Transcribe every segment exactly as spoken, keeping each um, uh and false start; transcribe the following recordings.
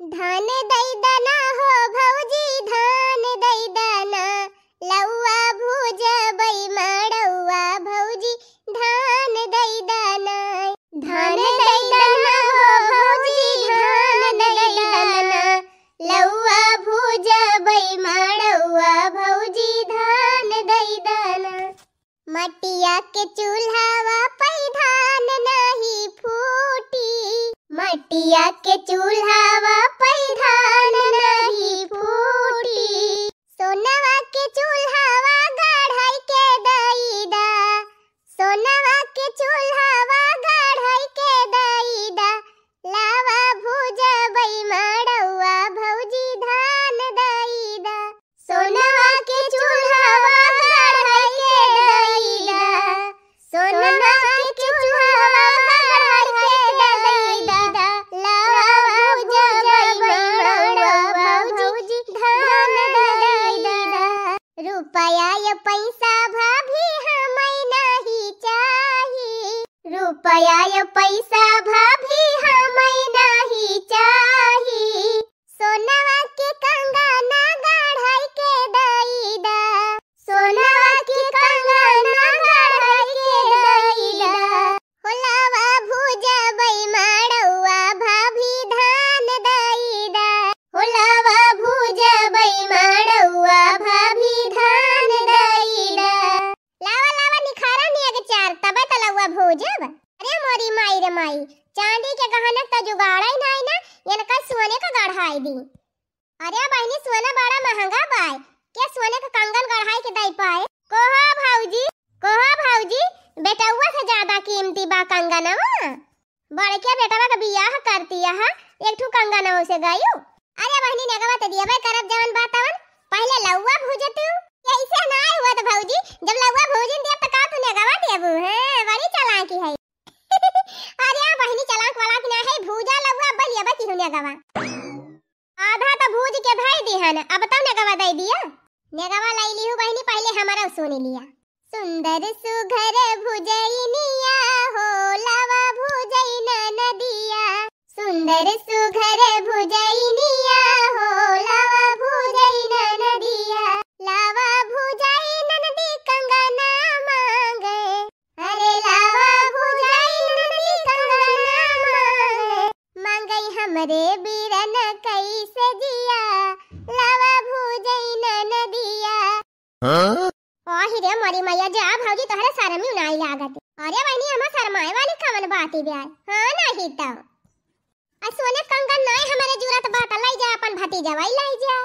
धान दइ दना हो भौजी, धान दइ दना, लउवा भुजबइ मड़उवा भौजी, धान दइ दना। धान दइ दना हो भौजी, धान दइ दना, लउवा भुजबइ मड़उवा भौजी, धान दइ दना। मटिया के चूल्हावा पइ धान नाहीं फूटी, मटिया के चूल्हावा पइ धान नाहीं फूटी। सोनवा के चूल्हावा गढ़ाइ के दइ दा, सोनवा के चूल्हावा गढ़ाइ के दइ दा, लउवा भुजबइ मड़उवा भौजी, धान दइ दा। सोनवा के चूल्हावा गढ़ाइ के दइ दा, सोनवा के चूल्हावा गढ़ाइ के दइ दा, लउवा भुजबइ मड़उवा भौजी, धान दइ दा। रुपया या पइसा भाभी हमइ नाहीं चाही, रुपया या पइसा भाभी हमइ नाहीं चाही। सोनवा के कंगना गढ़ाइ के दइ दा, सोनवा के कंगना गढ़ाइ के दइ दा। हो लउवा भुजबइ मड़उवा भाभी धान दइ दा, हो लउवा भुजबइ मड़उवा भाभी धान दइ दा। लावा, लावा, निखारा नेग चार, तबे त लउवा भूजब। अरे मोरी माई रे माई, चांदी के गहना त जुगाड़इ नाहीं ना, इनका सोने क गढ़ाइ दी। अरे बहिनी, सोना बड़ा महंगा बाय, के सोने क कंगन गढ़ाइ के दइ पाए? कहो भौजी, कहो भौजी, बेटउवा से ज्यादा कीमती बा कंगनवा। बड़के बेटवा क बियाह करतिया ह, एक ठू कंगनवा से गयू। अरे बहिनी, नेगवा त दियबे करब जवन बा तवन, पहिले लउवा भूजतू। अइसे नाहीं हुवत भौजी, जब लउवा भूजिन दियब त का तू नेगवा देबू? हैं, बड़ी चालाकी है। अरे बहिनी, चालाक वालाक नाहीं है, भूजा लउवा, अब लियबे किहू नेगवा। आधा त भूज के धइ दिहन, अब त नेगवा दइ दिया। नेगवा लइ लिहू बहिनी, पहिले हमरउ सुनि लिया। सुंदर सुघर भुजइनिया हो, लउवा भुजइ ननदिया। सुंदर सुघर भुजइनिया हो, लउवा भुजइ ननदिया। लउवा भुजइ ननदी कंगना मांगे, अरे लउवा भुजइ ननदी कंगना मांगे। मांगइ हमरे बीरन कइसे जिया, लउवा भुजइ ननदिया। हाँ? आहि रे मोरी मइया, जा भौजी, तोहरे शरम ही नाहीं लागत। अरे बहिनी, हमा शरमाए वाली कवन बात ही ब्याय? हाँ, नाहीं त। आ सोने कंगन नाहीं हमरे जूरत बा, त लइ जा अपन भतीजवा, लइ जा।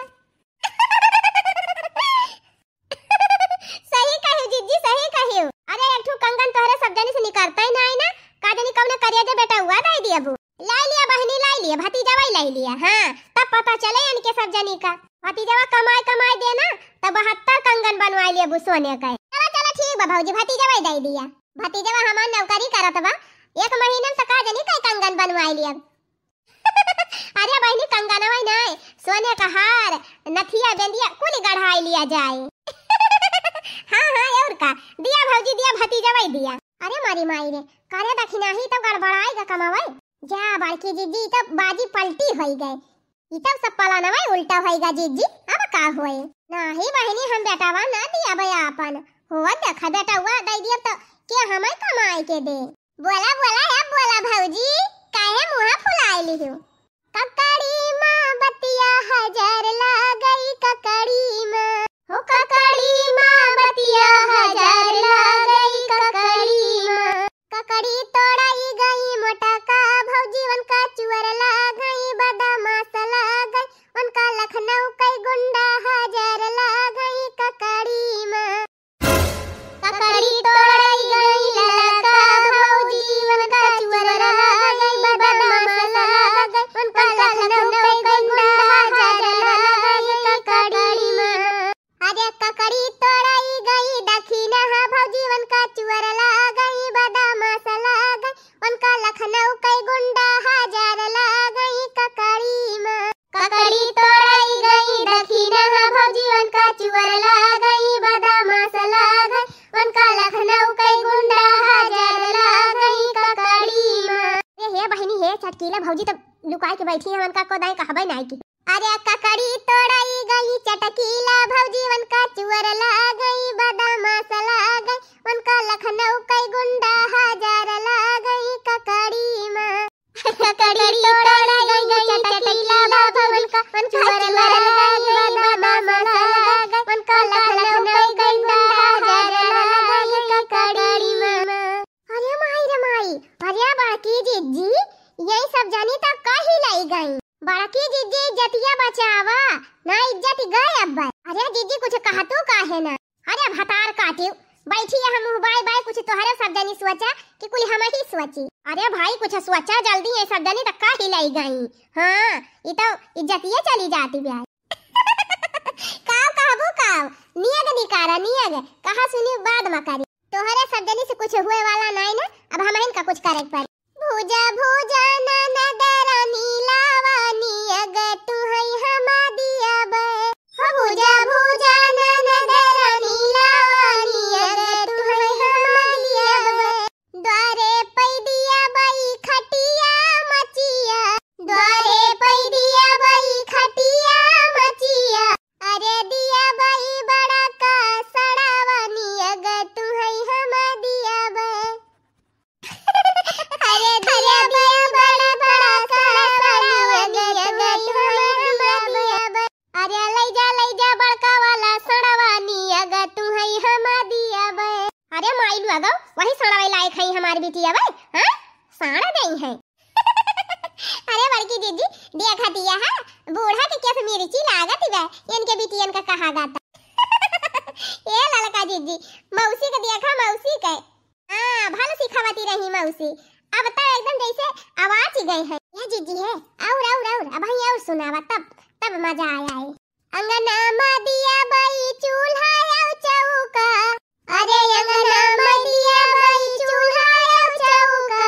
सही कहियो जिज्जी, सही कहियो। अरे एक ठू कंगन तोहरे सब जनी से निकरतइ नाहीं ना, का जनी कउने करिया जे बेटउवा दइ दियबू। लइ लिया बहिनी, लइ लिया, भतीजवा लइ लिया। हाँ, तब पता चले इनके सब जनी का। भतीजवा कमाइ कमाइ दे ना, तब बहत्तर कंगन बनवाइ लियबू सोने क। चला चला ठीक बा भौजी, भतीजवा दइ दिया। भतीजवा हमार नौकरी करत बा, एक महीना में त का जनी कइ कंगन बनवाइ लिया। अरे बहिनी, कंगनवा नाहीं, सोने क हार, नथिया, बेंदिया कुल गढ़ाइ लिया जाए। हाँ हाँ, अउर का, दिया भौजी दिया, भतीजवा दिया। अरे मोरी माई रे, करे दखिनही त गड़बड़ाइ गा कमवइ। जा बड़की जिज्जी, ई त बाजी पलटी होइ गए, ई त सब पलनवइ उल्टा होइ गा जिज्जी, अब का होए? नाहीं बहिनी, हम बेटवा ना दियबइ आपन, हो देखा बेटवा दइ दियब त के हमइ कमाइ के दे। बोला बोला, अब बोला भौजी, काहे मुँह फुलाइ लिहू? ककड़ी मा बतिया हजार लागइ ककड़ी मा, हो ककड़ी मा बतिया हजार लागइ ककड़ी मा। ककड़ी तोड़इ गइ मोटका भौजी, उनका चुअर लागइ बदमास लागइ, उनका लखनऊ कइ गुंडा हजार लागइ ककड़ी मा। ककड़ी तोड़इ गइ ललका भौजी, उनका चुअर लागइ बदमास लागइ, उनका लखनऊ कइ गुंडा हजार लागइ ककड़ी मा। अरे ककड़ी तोड़इ गइ दखिनहा भौजी, उनका चुअर लागइ बदमास लागइ, उनका लखनऊ कइ गुंडा हजार लागइ ककड़ी मा। ककड़ी तोड़इ गइ दखिनहा भौजी, उनका चुअर लागइ बदमास लागइ, उनका लखनऊ कइ गुंडा हजार लागइ ककड़ी मा। ए हे बहिनी हे, चटकीला भौजी त लुकाइ के बइठी हैं, उनका को दाई कहबै नाई की। अरे ककड़ी तोड़ाई गई चटकीला भौजी, वनका चुअर ला गई, बदमाश ला गई, वनका लखनऊ कई गुंडा हजार ला गई ककड़ी मा। ककड़ी तोड़ाई गई चटकीला भौजी, वनका चुअर ला गई, बदमाश ला गई, वनका लखनऊ कई गुंडा हजार ला गई ककड़ी मा। अरे माई रे माई, अरे बड़की जिज्जी, यही सब जनी त कही लई गई। बड़की जिज्जी इज्जतिया बचावा, ना इज्जत गए अब। अरे जिज्जी कुछ कहतू काहे ना? अरे भतार काटियो, बैठी है हम मुँह बाय बाय, कुछ तोहरे सब जनी सोचा कि कुल हम ही सोची। अरे भाई कुछ सोचा जल्दी, ये सब जनी त कही लई गई। हाँ, ये तो इज्जतिये चली जाती ब्याह। काव कहबू काव, नियग निकारा नियग, कहा सुनी बाद मा करी। तोहरे सब जनी से कुछ हुए वाला नाई ना, अब हमहिन का कुछ करे के पड़ी। भुजा भुजा ननद रानी लावानी अग तुहई हमा दियाबे। हो भुजा भुजा ननद रानी लावानी अग तुहई हमा दियाबे। द्वारे पै दियाबई खटिया मचिया, द्वारे पै दियाबई खटिया मचिया। अरे दियाबई बड़ा का सड़ावानी अग तुहई हमा दियाबे। अरे दियाबई बड़ा का सड़ावानी अग तुहई हमा दियाबे। अरे लई जा लई जा बड़का वाला सड़ावानी अग तुहई हमा दियाबे। अरे माई लुआ गो, वही सड़ावे लायक है हमारी बिटिया बे, हाँ? साड़ा देई है। अरे बड़की जिज्जी, देखा दिया है, बूढ़ा के केस मिर्ची लागत बे, इनके बिटियन का कहा गाता। ए ललका जिज्जी, मौसी के देखा, मौसी के। हाँ, भल सिखावती रही मौसी, अब तो एकदम जैसे आवाज ही गए है। ये जिज्जी है, और, और, और, अब ही और सुनावा, तब, तब मजा आया है। अंगना मा दियाबई चूल्हा अउ चौका, अरे अंगना मा दियाबई चूल्हा अउ चौका,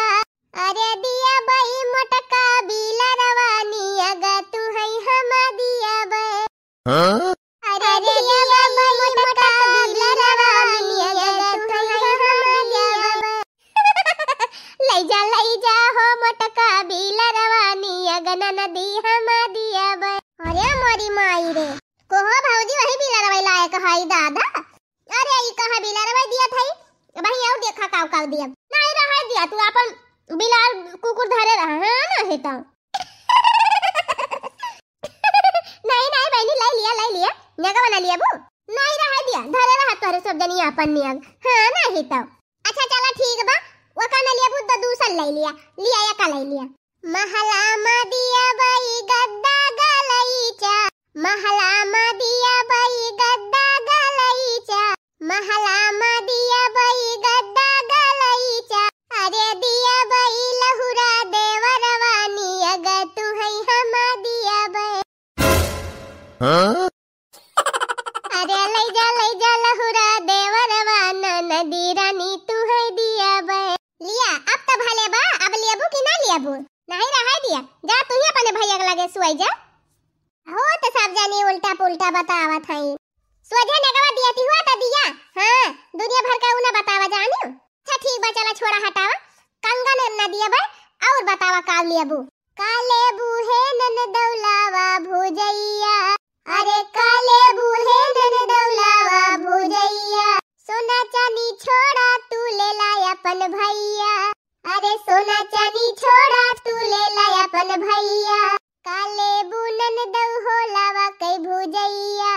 अरे दियाबई मोटका बिलरवानी अग तुहई हमा दियाबे। हाँ? अरे दियाबई मोटका बिलरवानी अग तुहई हमा दियाबे। लई जा लई जा हो मोटका बिलरवानी अग ननदी हमा दियाबे। अरे मोरी माई रे, कोहो भौजी वही बिलरवै लायक हई दादा। अरे ई कहाँ बिलरवै दियत हई? अब वही और देखा काव काव दियब। नहीं रहै दिया, तू आपन बिलार कुकुर धरे रहा, हाँ ना है तो। नहीं नहीं बहनी, लई लिया लई लिया, नेगवा ना लियाबू। नहीं रहै दिया, धरे रहा तोहरे सब जनी आपन नियग, हाँ ना है तो। अच्छा चला ठीक बा, ओका ना लियाबू तो दूसर लई लिया, लिया एका लई लिया। महला मा दियाबई गद्दा गलईचा, महला मा दियाबई गद्दा गलईचा, महला मा दियाबई गद्दा गलईचा। अरे दियाबई लहुरा देवरवानी अग तुहई हमा दियाबे। हाँ? अरे लई जा लई जा लहुरा देवरवा ननदी रानी तुहई दियाबे। लिया, अब तो भले बा, अब लियाबू कि ना लियाबू? नहीं रहै दिया, जा तू ही अपने भैया के लगे सुई जा। हो तो सब जानी उल्टा पुल्टा बतावत हई। सोझे नेगवा दिया ती हुआ तो दिया। हाँ, दुनिया भर का उन्हें बतावा जानियो। अच्छा ठीक बा, चला छोड़ा हटावा। कंगन न दियाबे, और बतावा का लियाबू? का लेबू हे ननदौलावा भुजैया, अरे का लेबू हे ननदौलावा भुजैया। सोना चानी छोड़ा तू ले ला अपन भैया, अरे सोना चानी छोड़ा तू ले ला अपन भैया। का लेबू ननदौ हो लावा कई भुजैया,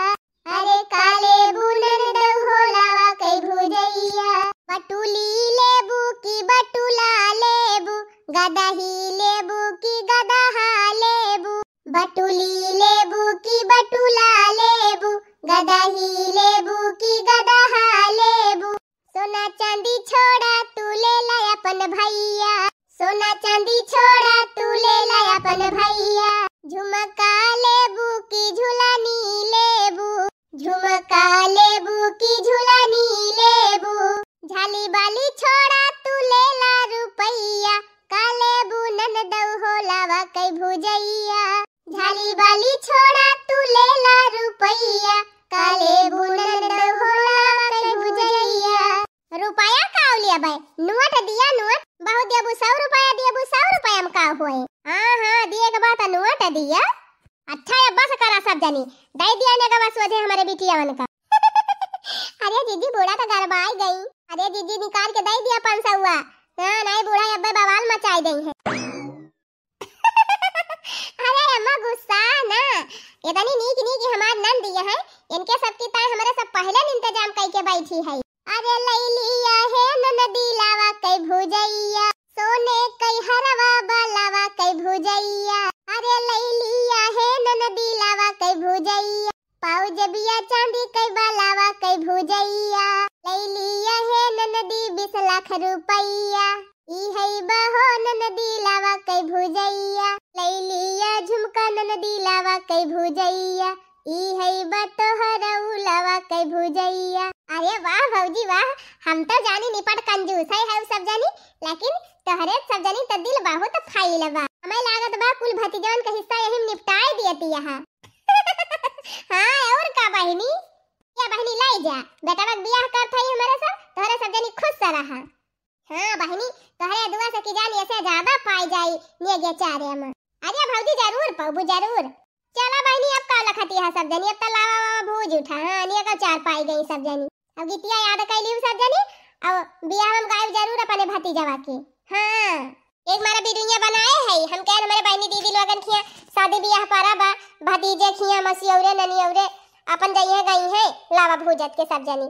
अरे का लेबू ननदौ हो लावा कई भुजैया। बटुली लेबू की बटुला लेबू, गदही लेबू की गदहा लेबू। बटुली लेबू की बटुला लेबू, गदही लेबू की गदहा लेबू। सोना चांदी छोड़ा तू ले ला अपन भैया, सोना चांदी छोड़ा तू ले ला अपन भैया। झुमका लेबू की झुलनी लेबू, झुमका लेबू की झुलनी लेबू। झाली बाली छोड़ा तू ले ला रुपैया, का लेबू ननदौ हो लावा कई भुजैया। झाली बाली छोड़ा तू ले ला रुपैया, का लेबू ननदौ हो लावा कई भुजैया। रुपया का लेबे, नोट दिया नोट। "आओ देबू सौ रुपया, देबू सौ रुपया में का होए?" "हाँ, हाँ, दिए के बात नोट दिया।" "अच्छा, अब बस करा सब जनी, दे दिया ने गवा सोझे हमरे बिटियावन का।" अरे जीजी, बूढ़ा तो गरमाई गई। "अरे जीजी, निकाल के दे दिया पाँच सौआ।" "हाँ, नहीं बूढ़ा अब्बे बवाल मचाई देइहैं।" अरे अम्मा गुस्सा ना, इतनी नीक नीक हमार नंदी है, इनके सबकी ताई हमरे सब पहले न इंतजाम कई के बैठी है। "अरे लैलिया हे ननदी लावा कई भुजैया, सोने कई हरवा बा लावा कई भुजैया। अरे लैलिया हे ननदी लावा कई भुजैया, पाउजबिया चांदी कई बा लावा कई भुजैया। लैलिया हे ननदी बीस लाख रुपैया, ई है बहो ननदी लावा कई भुजैया। लैलिया झुमका ननदी लावा कई भुजैया, ई है बा तोहरा उ लावा कई भुजैया।" अरे वाह भौजी वाह, हम तो जानी निपट कंजूस है, है उ सब जानी, लेकिन तोहरे सब जानी तो दिल बहुत फाइल बा। हमें लागत बा कुल भतीजवन का हिस्सा यही में निपटाए दियती यहाँ। हाँ, और का बहिनी? या बहिनी लाई जा, बेटवा के बियाह करत हई हमरे सब, तोहरे सब जनी खुश से रहा। हाँ बहिनी, तोहरे दुआ से की जानी ऐसे ज्यादा पाई जाई नेगे चारे में। अरे भौजी जरूर पौबू जरूर। चला बहिनी अब का लखती है सब जनी, अब तो लावा वावा भूज उठा। हाँ, नेगे चार पाई गई सब जनी। अब गीतिया याद कैली सब जनी, अब बियाह में गायब जरूर अपने भतीजवा के। हाँ। एक मारा वीडियो बनाए है, हम कह हमारे बहनी दीदी लोगन खिया शादी बियाह पारा बा, भतीजे खिया मसियौरे ननियौरे अपन जइहे गई है लावा भूजत के सब जनी।